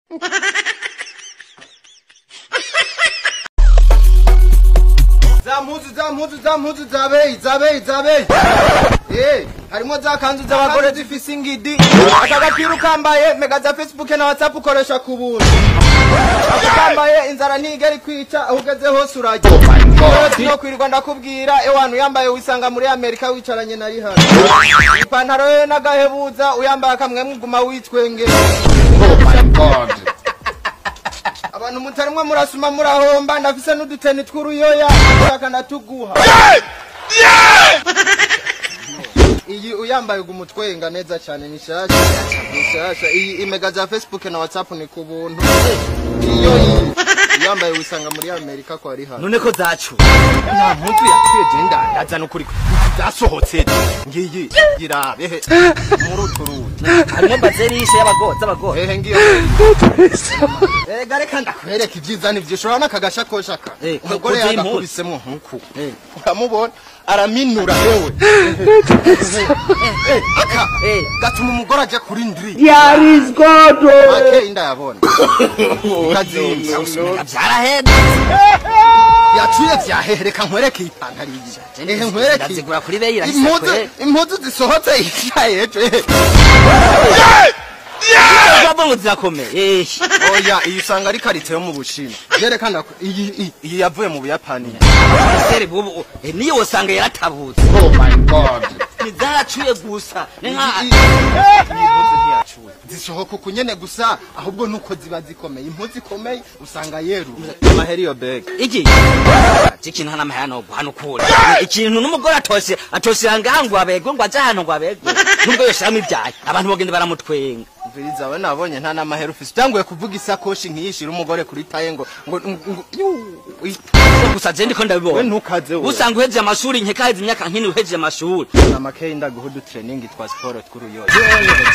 Za mpuzu za mpuzu za mpuzu zabeyi zabeyi zabeyi. Harimo za kanzu z'abagore zifise ingidi. Aka gapira ukambaye mega za Facebook na WhatsApp ukoresha ku buntu. Ukambaye inzara ntigera ikwica aho ugeze hose urajya. No kwirirwa ndakubwira ewantu yambaye wisanga muri Amerika wicaranye na Rihanna. Ipantaro ye n'agahebuza uyambaye kamwe muguma witwenge. Oh my God. Abantu mutarimwe murasuma murahomba ndafise n'uduteni tw'uruyoya ushaka ndatuguha. Iyi uyambaye ugumutwenga neza cyane ni shasha. Ni shasha. Iyi imega za Facebook na WhatsApp ni ku buntu. Iyo iyi uyambaye wisanga muri Amerika kwa Rihanna. None ko zacu. Nta mpuzu yapfuye je ndandaza nukuri zasohotse. Ngiyi girabe he muri uturundi. Harimo bazerishe y'abagore z'abagore. Ehe ngiyo. Erega reka ndakwereka ibyiza nivyo ushobora n'akagashakoshi aka. Umugore yagakubisemo nkuku. Uramubona araminura hewe. Aka gatuma umugore aja kuri ndri. Yari God. Make indayabona. Kazimba. Byaraheze. Yacuye vyahehe reka nkwereke ipantaro iyi. Ehe nkwereke. Ndazigura kuri beyi impuzu impuzu zisohotse ishaye ejo. Babo zirakomeye. Oya iyi usanga ari karite yo mu Bushinwa. Yerekana iyi iyi yavuye mu Buyapani. Sere bubu niyo usanga yaratabutse. Oh my God. Ni zaracuye gusa. Ni nka impuzu ntiyacuye. Zisohoka kunyene gusa ahubwo nuko ziba zikomeye. Impuzu ikomeye usanga yeru. Amaheri yo bag. Iki ikintu hana mahera no guhanukura. Ikintu n'umugore atoshe atoshe ngangwa abego ngo aje hano ngo abego. Nubwo yoshiramo ibyaye abantu bogenda baramutwenga. Mviriza we nabonye nta namahera ufise. Utanguye kuvuga isakoshi nkiyishira umugore kuri taye ngo gusa je ndiko ndabibona. We ntukaze we. Usanga uhejeje amashuri nkeka heze imyaka nkini uhejeje amashuri. Amakeye ndaguha udu training twa sport tw'uruyoyo.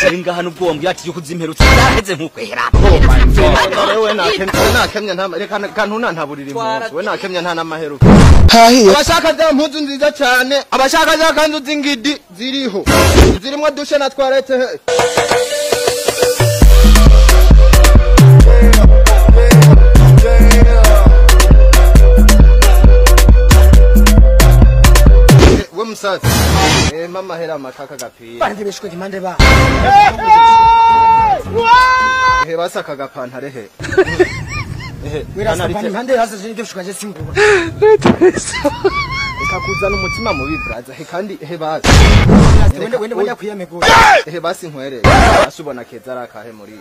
Jenga hano ubwo wambwira ati yuko uzimperutse zaheze nkukwera. Oh my God. Wewe nakemye nta reka kantuna ntaburira impuzu. We nakemye nta namahera ufise. Abashaka za mpuzu nziza cyane, abashaka za kanzu z'ingidi ziriho. Zirimo dushe na toilette. We musaza. Mama hera makaka gapira. Bandi bishwe kimande ba. He basaka gapantare he. Wirasa impande hasa je nivyo bishwe je singura. Reka kuzana umutima mubi braza he kandi he basi. Wende wende wende kwiyamegura. He basi nkwerere. Asubona keza arakahe muri.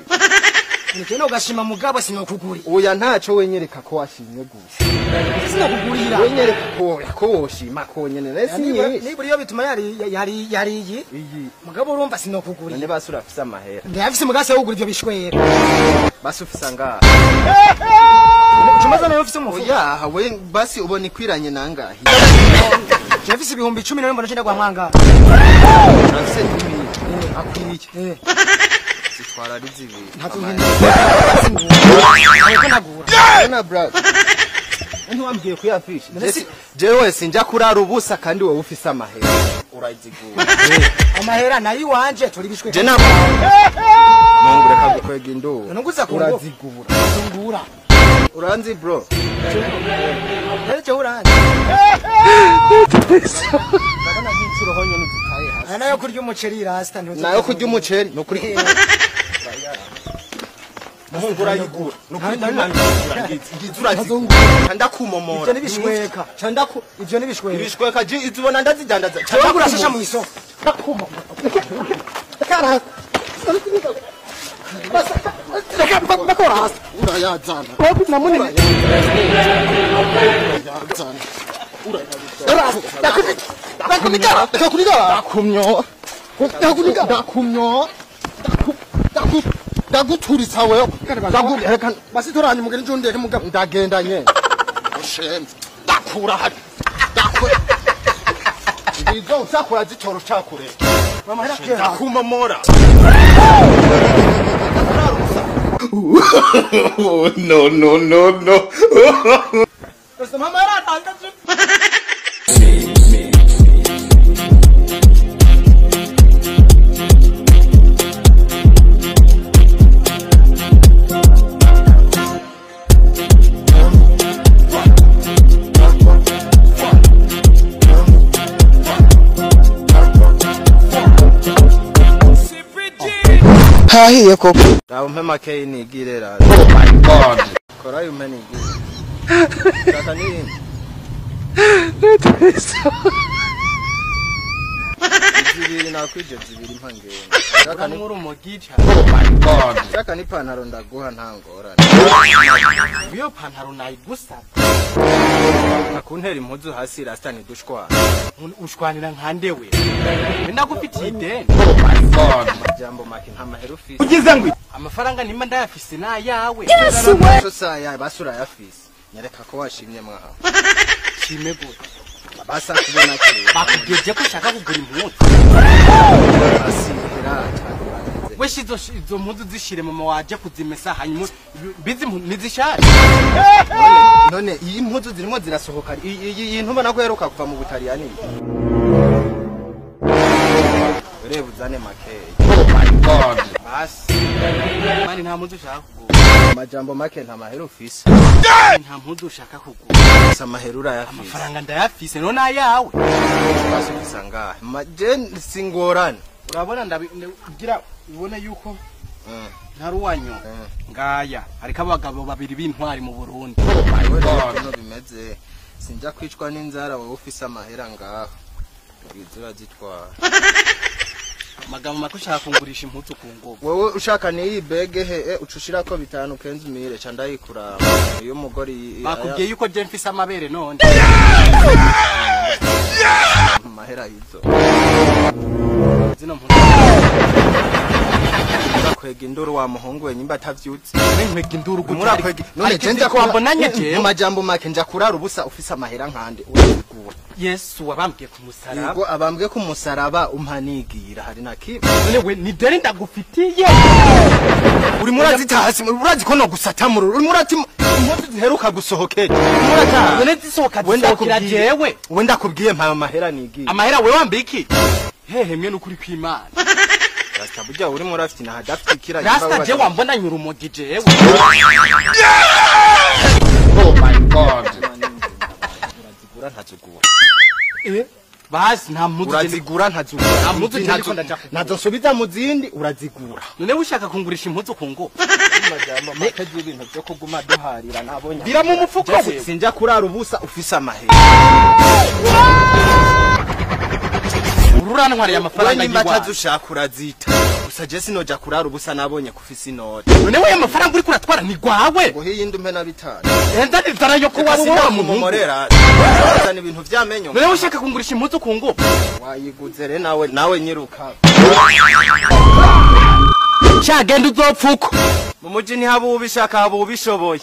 Nikeno gashima mugabo sinokuguri. Oya ntaco wenyereka ko washimye gusa. Sinokugurira. Wenyereka ko woshima ko nyene nese ni. Niburi yo bituma yari yari yari iyi. Mugabo urumva sinokugurira. None basi urafise amahera. Ndafise mugase wugura ivyo bishwera. Basi ufise ngaha. Ucumaza nayo ufise umufuko. Oya we basi ubona ikwiranye nangahe. Je mfise 10,000 none mbona cenda kwa mwanga. Urafise 10,000 akwiye. Zitwara ari zibiri. Nagura. Brother. Ntiwambwiye kuyafisha. Jewe sinja kurara ubusa kandi wowe ufise amahera. Urayizigura. Amahera nayo wanje turi bishwe. Je nabo. Mungu reka gukwega induru. Nunguza urazigura. Zungura. Uranzi bro. Ejo uranzi. Ndabona nk'inshuro honyene uzitaye hasi. Nayo kurya umuceri rasta ntuzi. Nayo kurya umuceri no kuri. Muhungu urayigura. Nukuri ngize urazigura. Ndakumomora. Ivyo nibishweka. Chandaku ivyo nibishweka. Ibishweka je izubona ndazidandaza. Chandaku urashasha mu isoko. Ndakumomora. Kara. Urayazana. Urayazana. Ndaguturitsa wewe. Ndagurekana. Basitoranye mugeni njo ndeke mugabo. Ndagenda nyene. Ushenze. Ndakura hano. Ndakura. Ndizo usakura zitoro cakure. Mama hera kera. Ndakumomora. No no no no. Mama hera tanga. Hahiye koko. Raba umpe makeyi nigire rara. Oh my God. Kora umpe nigire. Shaka n'iyindi. Zibiri nakwije zibiri mpangenda. Shaka ni urumogi cyane. Oh my God. Shaka n'ipantaro ndaguha nta ngorane. Iyo pantaro nayigusaba. Akuntera impuzu hasi rasta ntidushwana. Ushwanira nkande we. Ndagufitiye ideni. Oh my God. Amajambo make nta mahera ufise. Ugize ngo amafaranga nimba ndayafise nayawe. So saya basura yafise. Nyereka ko washimye mwaha. Shime gute? Basa kubona ke. Bakubwiye ko ushaka kugura impuzu. Asihera. We shizo izo mpuzu zishire mama waje kuzimesa hanyuma bizi nizishaje. None iyi mpuzu zirimo zirasohoka. Iyi ntubona ko heruka kuva mu Butaliyani. Reba uzane makeyi. Oh my God. Basi. Mani nta mpuzu ushaka kugura. Amajambo make nta mahera ufise. Nta mpuzu ushaka kugura. Gusa amahera urayafise. Amafaranga ndayafise none ayawe. Basi ufise angahe? Je singorane. Urabona ndagira ubone yuko ntaruwanyo ngaya ariko abagabo babiri b'intwari mu Burundi. Oh my God. No bimeze sinja kwicwa n'inzara wowe ufise amahera ngaho. Izura zitwara. Amagambo make ushaka kungurisha impuzu ku ngoma. Wowe ushaka ni bege he ucushira ko bitanu kenzi mire ca ndayikuraba. Iyo mugore bakubwiye yuko je mfise amabere none. Amahera yizo. Zino mpuzu. Kwega induru wa muhungu we nyimba atavyutse. Nkwega induru gute? Murakwega. None je nja kwambonanye je. Mu majambo make nja kurara ubusa ufise amahera nkande urazigura. Yesu wabambwiye ku musaraba. Yego abambwe ku musaraba umpanigira hari na kimwe. None we ni deni ndagufitiye. Uri murazitahasi urazi ko no gusatamura uri murati impuzu ziheruka gusohokera. Murata. None zisohoka zisohokera jewe. We ndakubwiye mpa amahera nigiye. Amahera we wambiki? Hehe mwe nukuri kw'Imana. Rasta burya uri murafite na hadafite kira. Rasta je wambona nyurumogi jewe. Oh my God. Urazigura ntazigura. Basi nta mpuzu urazigura ntazigura. Nta mpuzu ndiko ndaja nazosubiza mu zindi urazigura. None ushaka kungurisha impuzu ku ngo? Amajambo make y'ibintu byo kuguma duharira nabonye. Bira mu mufuko we. Sinja kurara ubusa ufise amahera. Ururantwari amafaranga yiwa. Nimba atazushaka urazita. Gusa je sinoja kurara ubusa nabonye kufise inoti. None we amafaranga uri kuratwara ni gwawe. Ngo hiyindi umpe na bitanu. Enda nitara yo kuwa wowe mumorera. Uzana ibintu vyamenyo. None ushaka kungurisha impuzu ku ngo? Wayiguze re nawe nyiruka. Cha genda uzopfuko. Mu muji ntihabu ubishaka habu ubishoboye.